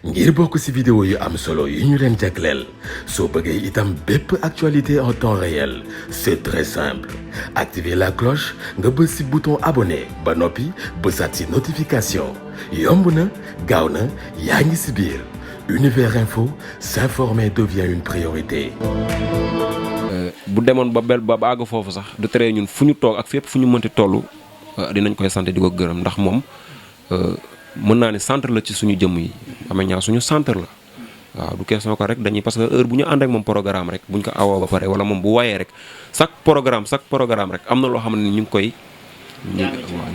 ngir bokk ci vidéo yu am solo yu ñu leen jagleel soo bëggee itam bépp actualité en temps réel c'est très simple activer la cloche nga bës ci bouton abonné ba noppi bësaat ci notification yomb na gaaw na yaa ngi ci biir Univers Info, s'informer devient une priorité. bu demoon ba àgg foofu sax du tere ñun fu ñu toog ak fépp fu ñu mënti toll dinañ koy sant di ko gërëm ndax moom mën naa ne centre la ci suñu jëmm yi Amé Niang suñu centre la waaw du question ko rek dañuy parce que heure bu ñu ànd ak moom programme rek buñ ko awoo ba pare wala moom bu wayee rek chaque programme rek am na loo xam ne ñu ngi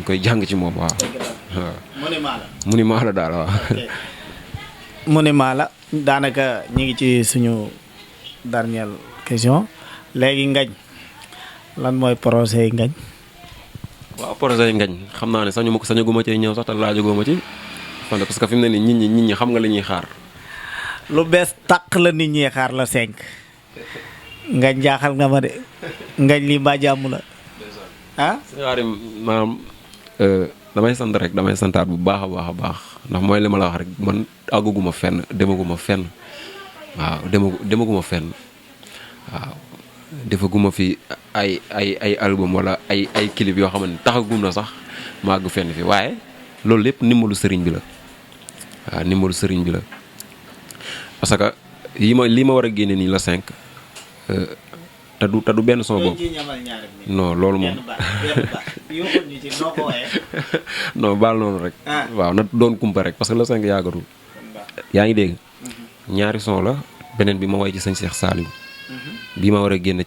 koy jàng ci moom waaw. mu ni maa la daal waaw. mu ne maa la daanaka ñu ngi ci suñu dernière question léegi ngañ lan mooy projet yi ngañ. waaw projet yi ngañ xam naa ne sañu guma cee ñëw sax te laajagoo ma ci parce que fi mu ne nii nit ñi xam nga li ñuy xaar. lu bees tàq la nit ñi xaar la 5 ngañ jaaxal nga ma de ngañ lii mbaa jàmm la ah. maanaam damay sant rek damay santaat bu baax a baax ndax mooy li ma la wax rek man àgguguma fenn demaguma fenn waaw demaguma fenn waaw defaguma fi ay album wala ay clip yoo xam ne taxagum na sax ma àgg fenn fi waaye loolu lépp ndimbalu sëriñ bi la waaw ndimbalu sëriñ bi la parce que lii ma war a génne nii la 5 te du benn son boobu non loolu moom non baal noonu rek waaw na doon kumpa rek parce que la 5 yaagatul yaa ngi dégg ñaari son la beneen bi ma woy ci sëñ Cheikh Saliou bii ma war a génne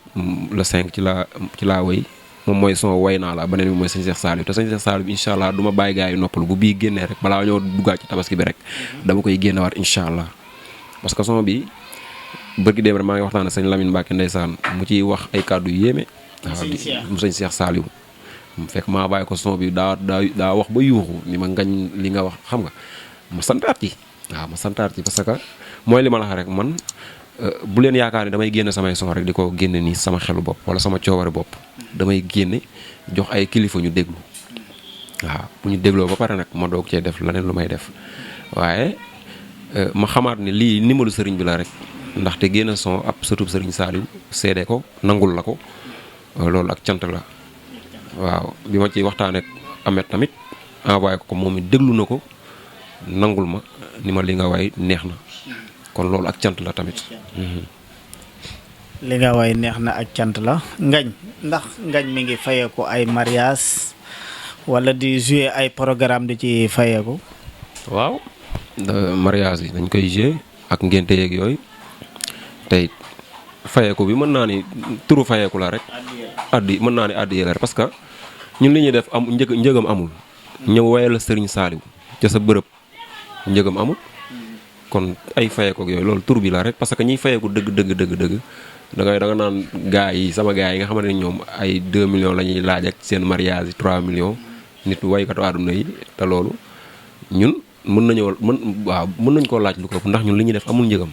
le 5 ci laa woy moom mooy son woy naa la beneen bi mooy sëñ Cheikh Saliou te sëñ Cheikh Saliou incha allah du ma bàyyi gars yi noppalu bu bii génnee rek balaa ñoo duggaat ci tabaski bi rek dama koy génnewaat incha allah parce que son bi bërki démb rek maa ngi waxtaan ak sëñ Lamine Mbacke ndeysaan mu ciy wax ay kàddu yu yéeme waaw mu sëñ Cheikh Saliou mu fekk maa bàyyi ko son bi daa wax ba yuuxu ni ma ngañ li nga wax xam nga ma santaat ci waaw ma santaat ci parce que mooy li ma la wax rek man bu leen yaakaar ne damay génne samay son rek di ko génne nii sama xelu bopp wala sama coobare bopp damay génne jox ay kilifa ñu déglu waaw bu ñu dégloo ba pare nag ma doog cee def leneen lu may def waaye ma xamaat ne lii ndimbalu sëriñ bi la rek ndaxte génne son ab sëtub sëriñ Saliou seede ko nangul la ko loolu ak cant la waaw bi ma ci waxtaanee ak Amet tamit envoyé ko moom it déglu na ko nangul ma ni ma li nga way neex na kon loolu ak cant la tamit. li nga way neex na ak cant la ngañ ndax ngañ mi ngi fayeeku ay mariage wala di jouer ay programme di ci fayeeku. waaw mariage yi dañ koy jouer ak ngénte yeeg yooyu tey fayeeku bi mën naa ni turu fayeeku la rek. mën naa ni addiye la rek parce que ñun li ñuy def am njëgam amul. ñëw wayal Serigne Saliou ca sa bërëb njëgam amul. kon ay fayeeku ak yooyu loolu tur bi la rek parce que ñiy fayeeku dëgg da nga naan gars yi sama gars yi nga xamante ne ñoom ay 2 millions la ñuy laaj ak seen mariage yi 3 millions nit waykatu àdduna yi te loolu ñun mën nañ koo laaj lu ko ndax ñun li ñuy def amul njëgam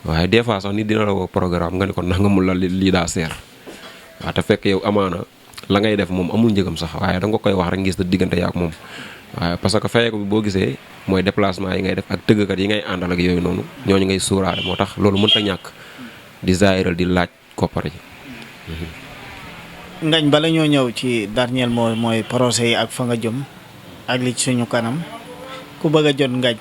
waaye des fois sax nit dina la woo programme nga ne ko nangamul la lii daa seer waaw te fekk yow amaana la ngay def moom amul njëgam sax waaye da nga koy wax rek ngis da diggante yaa ak moom waaye parce que fayeeku bi boo gisee mooy déplacement yi ngay def ak tëggkat yi ngay àndal ak yooyu noonu ñooñu ngay suuraale moo tax loolu mënta ñàkk di zaayiral di laaj koppar yi. ngañ bala ñoo ñëw ci dernier mooy projet yi ak fa nga jëm ak li ci suñu kanam ku bëgg a jot ngañ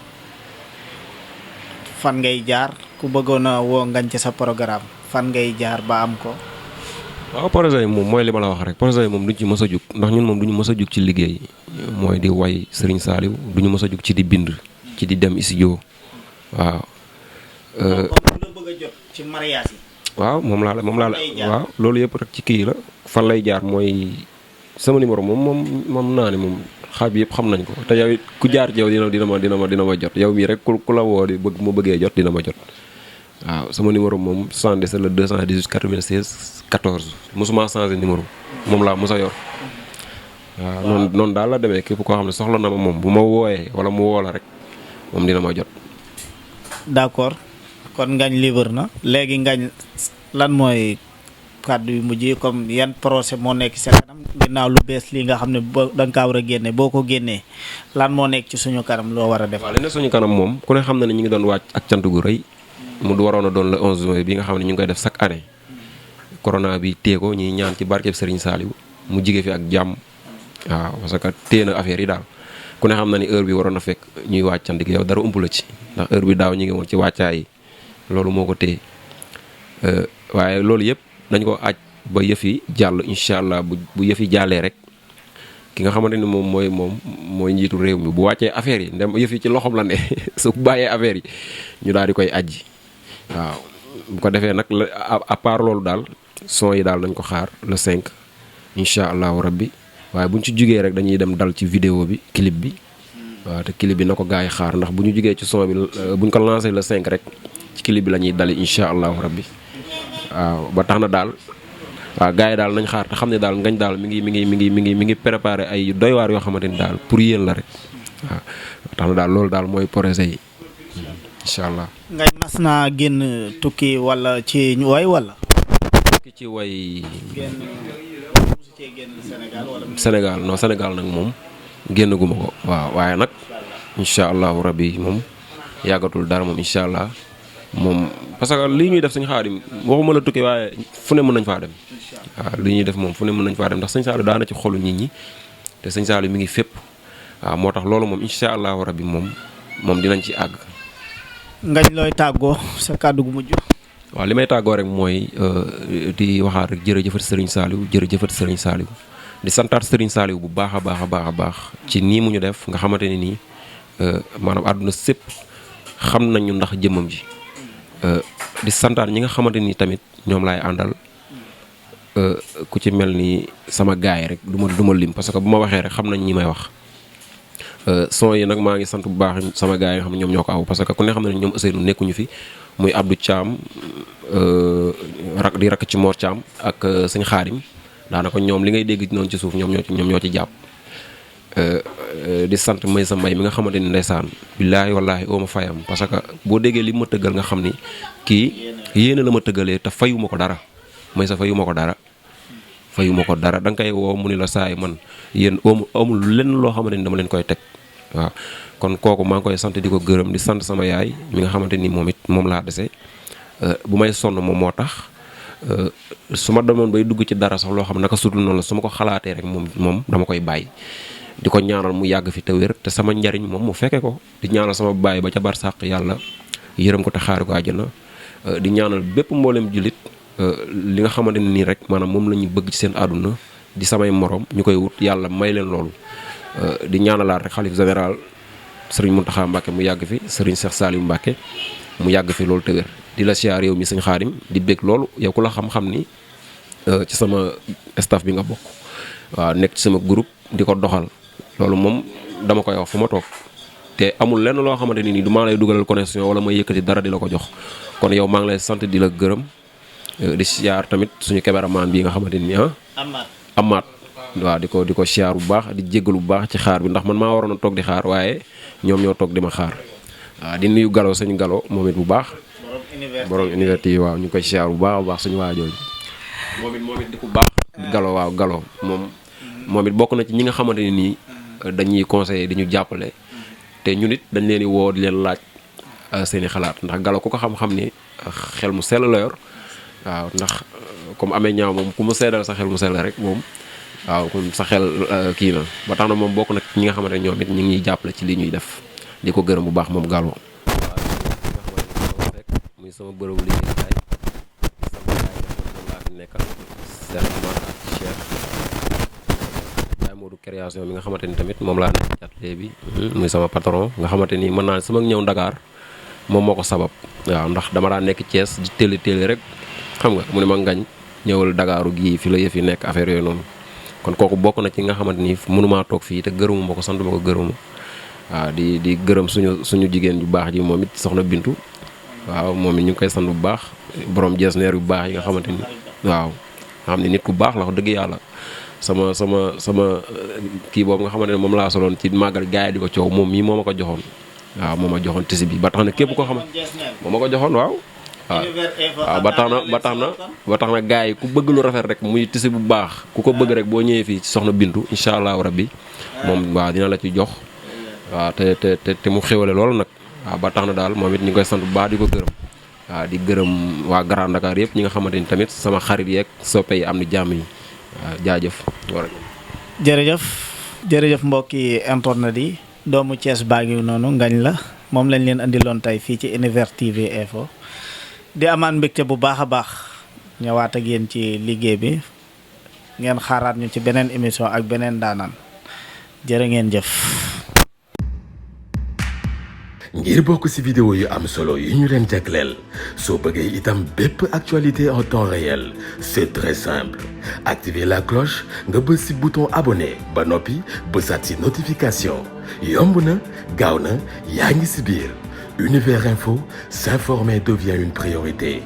fan ngay jaar ku bëggoon a woo ngañ ci sa programme fan ngay jaar ba am ko. waaw projet yi moom mooy li ma la wax rek projet yi moom duñ ci mës a jug ndax ñun moom duñu mës a jug ci liggéey mooy di way Serigne Saliou duñu mës a jug ci di bind ci di dem studio waaw. comme la bëgg a jot ci mariage yi. waaw moom laa la waaw loolu yëpp rek ci kii la fan lay jaar mooy sama numéro moom naa ne moom xaaj bi yëpp xam nañ ko te yow it ku jaar ci yow dina ma jot yow mii rek ku la woo di bëgg ma bëggee jot dina ma jot. waaw sama numéro moom 77 la 218 96 14 mosuma changé numéro moom laa mos a yor waaw noonu daal la demee képp koo xam ne soxla na ma moom bu ma wooyee wala mu woo la rek moom dina ma jot. d'accord kon ngañ libre na léegi ngañ lan mooy kàddu yu mujj comme yan projet moo nekk sa kanam ginnaaw lu bees lii nga xam ne da nga kaa war a génne boo ko génnee lan moo nekk ci suñu kanam loo war a def. waaw li ne suñu kanam moom ku ne xam na ne ñu ngi doon wàcc ak cant gu rëy mu waroon a doon le 11 juin bi nga xam ne ñu ngi koy def chaque année corona bi téye ko ñuy ñaan ci barkeb Serigne Saliou mu jige fi ak jàmm waaw parce que téye na affaire yi daal ku ne xam na ni heure bi waroon na fekk ñuy wàcc cant gi yow dara ump la ci ndax heure bi daaw ñu ngi woon ci wàccaay yi loolu moo ko téye waaye loolu yëpp dañ ko aj ba yëf yi jàll incha allah bu yëf yi jàllee rek ki nga xamante ni moom mooy njiitu réew mi bu wàccee affaire yi ndem yëf yi ci loxoom la ne su bàyyee affaire yi ñu daal di koy ajji waaw bu ko defee nag à part loolu daal son yi daal nañ ko xaar le 5 incha allahu rabbi waaye bu ñu ci jugee rek dañuy dem dal ci vidéo bi clip bi waaw te clip bi na ko gars yi xaar ndax bu ñu jugee ci son bi bu ñu ko lancé le 5 rek ci clip bi la ñuy dali incha allahu rabbi waaw ba tax na daal waaw gars yi daal nañ xaar te xam ne daal ngañ daal mi ngi préparé ay doy waar yoo xamante ni daal pour yéen la rek waaw ba tax na daal loolu daal mooy projet yi incha allah. ngañ mas naa génn tukki wala ci ñu way wala. tukki ci way. génn Sénégal wala. Sénégal non Sénégal nag moom génn guma ko waaw waaye nag incha allahu rabbi moom yàggatul dara moom incha allah moom parce que lii ñuy def suñu Xaadim waxuma la tukki waaye fu ne mën nañ faa dem waaw li ñuy def moom fu ne mën nañ faa dem ndax sëñ Saliou daana ci xolu nit ñi te sëñ Saliou mi ngi fépp waaw moo tax loolu moom incha allahu rabbi moom dinañ ci àgg. ngañ looy tàggoo sa kàddu gu mujj. waaw li may tàggoo rek mooy di waxaat rek jërëjëfat Serigne Saliou jërëjëfat Serigne Saliou di santaat Serigne Saliou bu baax a baax a baax a baax ci nii mu ñu def nga xamante ne nii maanaam àdduna sépp xam nañu ndax jëmmam ji di santaat ñi nga xamante ni tamit ñoom laay àndal ku ci mel ni sama gaay rek du ma lim parce que bu ma waxee rek xam nañ ñi may wax son yi nag maa ngi sant bu baax sama gaay yi nga xam ne ñoom ñoo ko aw parce que ku ne xam ne ñoom Ousseynou nekkuñu fi muy Abdou Thiam di rakk ci Mor Thiam ak sëñ Xaadim daanaka ñoom li ngay dégg noonu ci suuf ñoom ñoo ci jàpp di sant may sa mbay mi nga xamante ni ndeysaan billaahi wallaahi oo ma fayam parce que boo déggee li ma tëggal nga xam ni kii yéene la ma tëggalee te fayuma ko dara may sa fayuma ko dara da nga koy woo mu ni la saay man yéen amul lenn loo xamante ni dama leen koy teg waaw kon kooku maa ngi koy sant di ko gërëm di sant sama yaay mi nga xamante ni moom laa dese bu may sonn moom moo tax su ma demoon bay dugg ci dara sax loo xam naka sudul noonu la su ma ko xalaatee rek moom dama koy bàyyi di ko ñaanal mu yàgg fi te wér te sama njariñ moom mu fekke ko di ñaanal sama baay ba ca barsàq yàlla yërëm ko te xaari ko àjjana di ñaanal bépp mboolem jullit li nga xamante ne nii rek maanaam moom la ñu bëgg ci seen àdduna di samay morom ñu koy wut yàlla may leen loolu di ñaanalaat rek xalif général sëriñ Mountakha Mbacké mu yàgg fi sëriñ Cheikh Saliou Mbacké mu yàgg fi loolu te wér di la siyaar yow mi sëñ Xaadim di bég loolu yow ku la xam-xam ni ci sama staff bi nga bokk waaw nekk ci sama groupe di ko doxal loolu moom dama koy wax fu ma toog te amul lenn loo xamante ni nii du maa lay dugalal connexion wala ma yëkkati dara di la ko jox kon yow maa ngi lay sant di la gërëm di siyaar tamit suñu caméraman bi nga xamante ni Amaat waaw di ko siyaar bu baax di jéggalu bu baax ci xaar bi ndax man maa waroon a toog di xaar waaye ñoom ñoo toog di ma xaar waaw di nuyu Galo sëñ Galo moom it bu baax borom université waaw ñu koy siyaar bu baax a baax suñu waajooju moom it di ku baax Galo waaw Galo moom it bokk na ci ñi nga xamante ni nii dañuy conseiller di ñu jàppale te ñun it dañ leen di woo di leen laaj seeni xalaat ndax Galo ku ko xam-xam ni xel mu sell la yor waaw ndax comme amee ñaaw moom ku mu seedal sa xel mu sell rek moom waaw kon sa xel kii na ba tax na moom bokk na ñi nga xamante ne ñoom it ñu ngi ñuy jàppale ci li ñuy def di ko gërëm bu baax moom Galo. muy sama bërëbu liggéeykaay sama yaay moom laa fi nekkal Cheikh Omar ak Cheikh Baye Modou création bi nga xamante ni tamit moom laa nekk ci atelier bi muy sama patron nga xamante ni mën naa sama ñëw Dakar moom moo ko sabab waaw ndax dama daan nekk Thiès di téeli rek xam nga mu ne ma ngañ ñëwal Dakaaru gii fi la yëf yi nekk affaire yooyu noonu kon kooku bokk na ci nga xamante ni mënumaa toog fii te gërëmu ma ko sant ma ko gërëmu waaw di gërëm suñu jigéen bu baax ji moom it soxna Bintu waaw moom it ñu ngi koy sant bu baax borom jesneer yu baax yi nga xamante ni waaw nga xam ne nit ku baax la wax dëgg yàlla sama kii boobu nga xamante ne moom laa soloon ci màggal gaay yi di ko coow moom mii moo ma ko joxoon waaw moo ma joxoon tisi bi ba tax na képp koo xam moo ma ko joxoon waaw waaw ba tax na gars yi ku bëgg lu rafet rek muy tisi bu baax ku ko bëgg rek boo ñëwee fii ci soxna Bintu incha allahu rabbi moom waaw dina la ci jox waaw te mu xéwale loolu nag waaw ba tax na daal moom it ñu ngi koy sant bu baax di ko gërëm waaw di gërëm waa Grand Dakar yëpp ñi nga xamante ni tamit sama xarit yeeg soppe yi am na jàmm yi waaw jaajëf. jërëjëf mbokki internet yi doomu Thiès baa ngi noonu ngañ la moom lañ leen andiloon tey fii ci Univers TV Info di amaan mbégte bu baax a baax ñëwaat ak yéen ci liggéey bi ngeen xaaraat ñu ci beneen émission ak beneen daanaan jërë ngeen jëf. ngir bokk ci vidéo yu am solo yi ñu leen jagleel soo bëggee itam bépp actualité en temps réel c'est très simple activer la cloche nga bës ci bouton abonné ba noppi bësaat ci notification yomb na gaaw na yaa ngi ci biir Univers Info, s'informer devient une priorité.